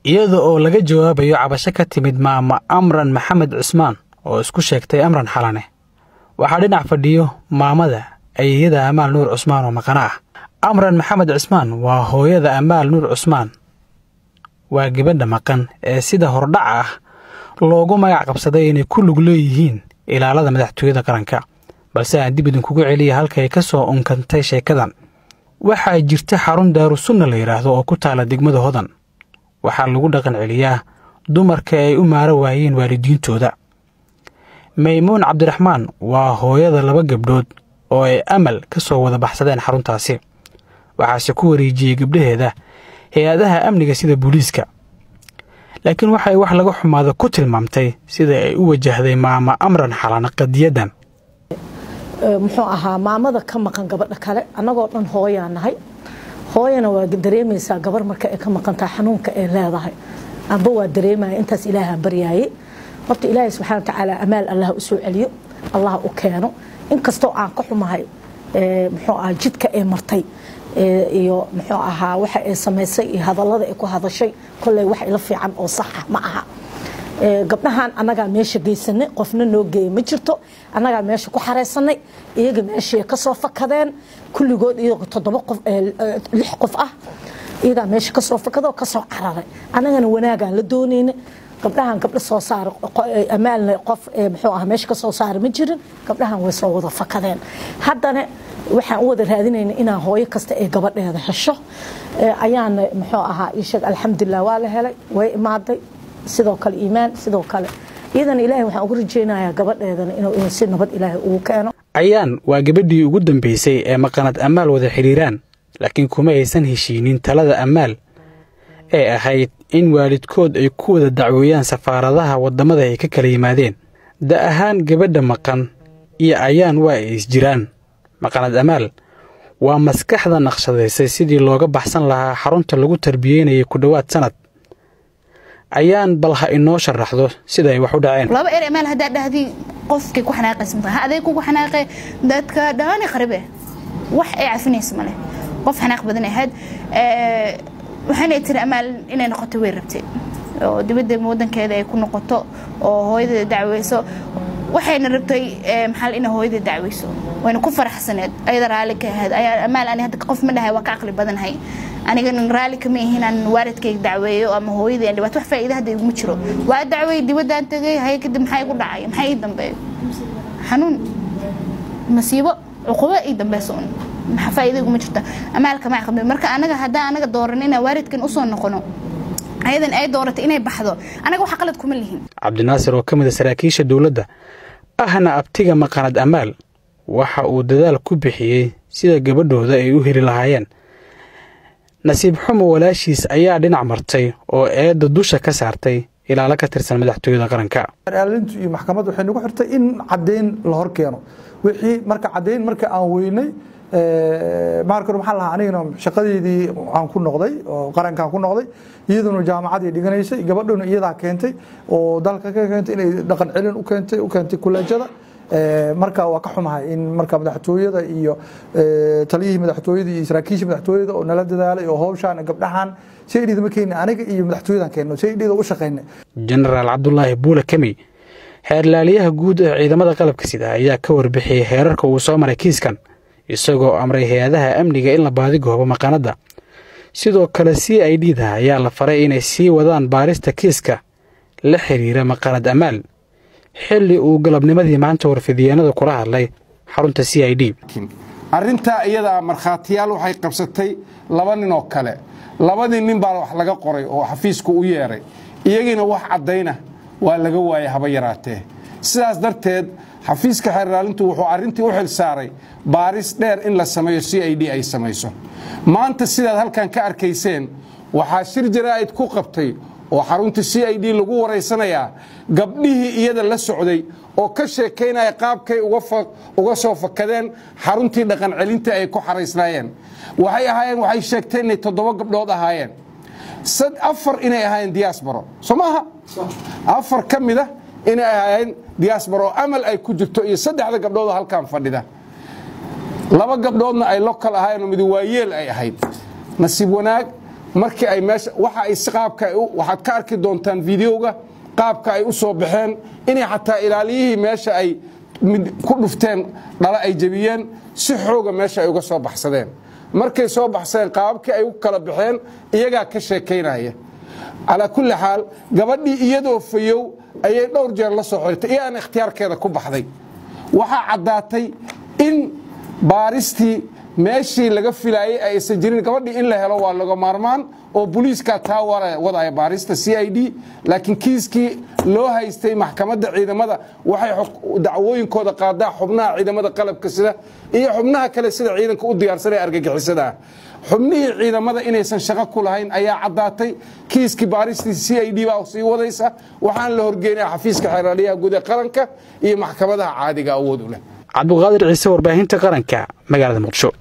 Iyada oo laga jawaabayo cabasho ka timid maama Amran Maxamed Cusmaan oo isku sheegtay Amran Xalane, waxaa dhinac fadhiyo maamada ayeeyada Amaal Nuur Cusmaan oo maqana ah. Amran Maxamed Cusmaan waa hooyada Amaal Nuur Cusmaan, waa gabadha maqan ee sida hordhaca ah loogu magac qabsaday inay ku lug leeyihiin ilaalada madaxtooyada qaranka. Balse aan dib idinkugu celiya halka ay ka soo unkantay sheekadan. Waxaa jirta xarun Daarusunna la yidhaahdo oo ku taala degmada Hodan. Waxaa lagu dhaqan celiyaa dumarka ay u maaro waayeen waalidiintooda. Maymuun Cabdiraxmaan waa hooyada laba gabdhood oo ay Amal ka soo wada baxsadeen xaruntaasi, waxaase ku wareejiyey gabdhaheeda hay-adaha amniga sida booliiska. Laakiin waxay wax laga xumaada ku tilmaamtay sida ay u wajahday maama Amran Xalan qadiyadan. Muxuu ahaa maamada ka maqan gabadha kale? Annagoo dhan hooyaa nahay, hooyana waa dareemaysaa gabar marka ay ka maqantahay xanuunka ay leedahay. Amba waa dareemaya intaas. Ilaaha baryaayey horta, Ilaahay subxaana watacaala Amaal Allah u soo celiyo, Allah u keeno. Inkastoo aan ka xumahay, muxuu ahaa, jidka ay martay iyo, muxuu ahaa, waxa ay samaysay iyo hadallada ay ku hadashay, kolley wax ila fiican oo sax ah ma aha. Gabdhahan annagaa meesha geysanay, qofna noo geeyay ma jirto. Annagaa meesha ku xareysanay, iyaga meeshay ka soo fakadeen kulligood, iyago toddoba qof, lix qof ah, iyagaa meesha kasoo fakadoo kasoo cararay. Annagana wanaagaan la doonayna gabdhahan. Gabdho soo saara Amaalna qof, muxuu ahaa, meesha kasoo saara ma jirin. Gabdhahan way soo wada fakadeen. Haddana waxaan u wada raadinayna inaan hooyo kasta ay gabadheeda hesho ayaana, muxuu ahaa, ii sheeg. Alxamdulilah, waa la helay, way imaaday. Sidoo kale Iimaan, sidoo kale iyadana Ilaahay waxaan ugu rajaynayaa gabadheedana inuu si nabad Ilaahay ugu keeno. Ayaan waa gabadhii ugu dambaysay ee maqanad Amaal wada xidhiiraan, laakiin kuma aysan heshiinin talada Amaal ee ahayd in waalidkood ay ku wada dacweeyaan safaaradaha waddamada ay ka kala yimaadeen. Da ahaan gabadha maqan iyo Ayaan waa ay isjiraan. Maqanad Amaal waa maskaxda naqshadaysay sidii looga baxsan lahaa xarunta lagu tarbiyeynayay ku dhowaad sannad. Ayaan bal ha inoo sharaxdo sida ay wax u dhaceen. Laba er Amaal haddaa dhahdii, qofkay ku xanaaqaysa ha aday kugu xanaaqay, dadka dhani qaribe wax ay cafinaysa male. Qof xanaaq badan ahayd. Waxaanay tiri Amaal inay noqoto way rabtay oo dibadda wadankeeda ay ku noqoto oo hooyada dacweyso. Waxayna rabtay, maxaa, inay hooyada dacweyso, wayna ku faraxsaneed, ayada raalli ka ahayd. Ayaa Amaal ani hadda qof ma dhahay waa ka caqli badanahay. Anigana raalli kama ihin aan waalidkayga dacweeyo ama hooyadii aan dhibaato. Wax faa'iida hadda iguma jiro. Waa dacweey, dibaddaan tagay, haye, kadib maxaa igu dhacay? Maxaa ii dambeeyo? Xanuun, masiibo, cuqubo ii dambeyso un. Maxaa faa'iida iguma jirta? Amaal kama caqli. Marka anaga haddaan anaga dooran inaan waalidkan usoo noqono, ayadan ay dooratay inay baxdo, anaga waxa qalad kuma lihin. Cabdinaasir oo ka mid a saraakiisha dowladda ahna abtiga maqanad Amaal waxa uu dadaal ku bixiyey sida gabadhooda ay u heli lahaayeen. Nasiib xumo, walaashiis ayaa dhinac martay oo eedda dusha ka saartay ilaalo ka tirsan madaxtooyada qaranka. Aalintu iyo maxkamaddu waxay nagu xirtay in caddayn la hor keeno. Wixii marka caddayn marka aan weynay, marka maxaa lahaa, anigana shaqadeydii aan ku noqday oo qarankaan ku noqday, iyaduna jaamacadii dhiganaysay. Gabadhuna iyadaa keentay oo dalka ka keentay inay dhaqan celin u keentay kuleejada. Marka waa ka xumahay in marka madaxtooyada iyo taliyihii madaxtooyada iyo saraakiisha madaxtooyada oo nala dadaalay oo hawshaan gabdhahan CID ma keenin, aniga iyo madaxtooyadan keenno, CID u shaqaynay. Jenaraal Cabdulaahi Buule Kemi, xeerlaaliyaha guud ee ciidamada qalabka sida, ayaa ka warbixiyey heerarka uu soo maray kiiskan, isagoo amray hay-adaha amniga in la baadigoobo maqanadda. Sidoo kale CID da ayaa la faray inay sii wadaan baarista kiiska la xiriira maqanad Amaal, xilli uu galabnimadii maanta warfidiyeenada kula hadlay xarunta CID. Arrintaa iyadaa markhaatiyaal waxay qabsatay laba nin oo kale. Labadii nin baa wax laga qoray oo xafiisku u yeeray, iyagiina wax caddayna waa laga waayay haba yaraatee. Sidaas darteed xafiiska xeerlaalintu wuxuu arrintii u xil saaray baaris dheer in la sameeyo, CID ay samayso. Maanta sidaad halkan ka arkayseen, waxaa shir jaraa'id ku qabtay oo xarunta CID lagu waraysanayaa gabdhihii iyada la socday oo ka sheekaynaya qaabkay uga soo fakadeen xaruntii dhaqan celinta ay ku xaraysnaayeen. Waxay ahaayeen, waxay sheegteen inay 7 gabdhood ahaayeen, 4 inay ahaayeen diaspora, soo maaha? 4 ka mid a inay ahaayeen diaspora oo Amal ay ku jirto iyo saddexda gabdhood oo halkan fadhida, laba gabdhoodna ay local ahaayeen oo midi waayeel ay ahayd. Nasiib wanaag, Markii ay meesha waxa ay si qaabka waxaad ka arki doontaan videoga qaabka ay u soo baxeen, inay xataa ilaaliyihii meesha ay ku dhufteen dhala ay jebiyeen, si xooga meesha ay uga soo baxsadeen. Markay soo baxsadeen, qaababkii ay u kala baxeen iyagaa ka sheekaynaya. Calaa kulli xaal, gabadhii iyadoo fayow ayay dhowr jeer la soo xirtay iyo aan ikhtiyaarkeeda ku baxday. Waxaa caddaatay in baaristii meeshii laga filaayey aysan jirin. Gabadhii in la helo waa laga maarmaan oo booliiskaa taa wadaya baarista CID, laakiin kiiskii loo haystay maxkamadda ciidamada waxay dacwooyinkooda qaadaa xubnaha ciidamada qalabka sida iyo xubnaha kale sida ciidanka u diyaarsanaya argagixisada ah. Xubnihii ciidamada inaysan shaqo ku lahayn ayaa caddaatay. Kiiskii baaristii CID baa sii wadaysa, waxaan la horgeynaya xafiiska xeeraliyaha guud ee qaranka iyo maxkamadaha caadiga awood u leh. Cabduqaadir Ciise, warbaahinta qaranka, magaalada Muqdisho.